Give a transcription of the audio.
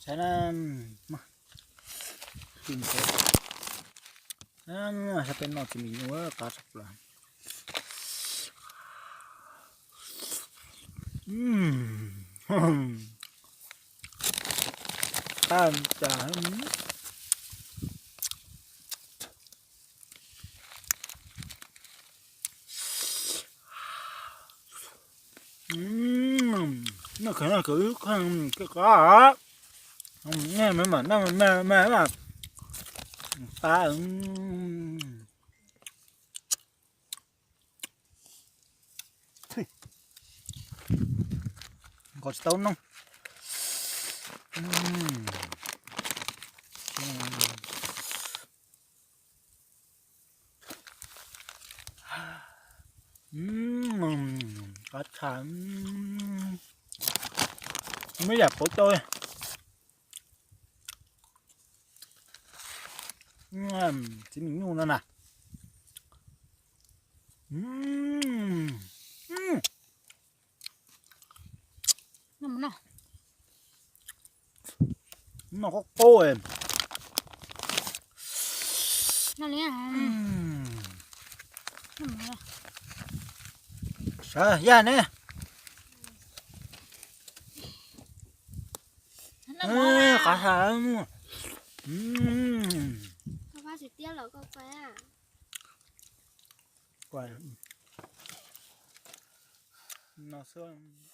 Thaib na, sab peb noj txiv mis nyuj qab tshaj plaws. Qab cas. Noj khaws noj khaws ib qho koj qab. Nej mas noj me me mas qab. Nkaus tsis tau noj. Qab tshaj. Muaj yam pauv tau. Txiv mis nyuj no na. Noj qab qab. Sawv yaj ne. Qab has. No xwb.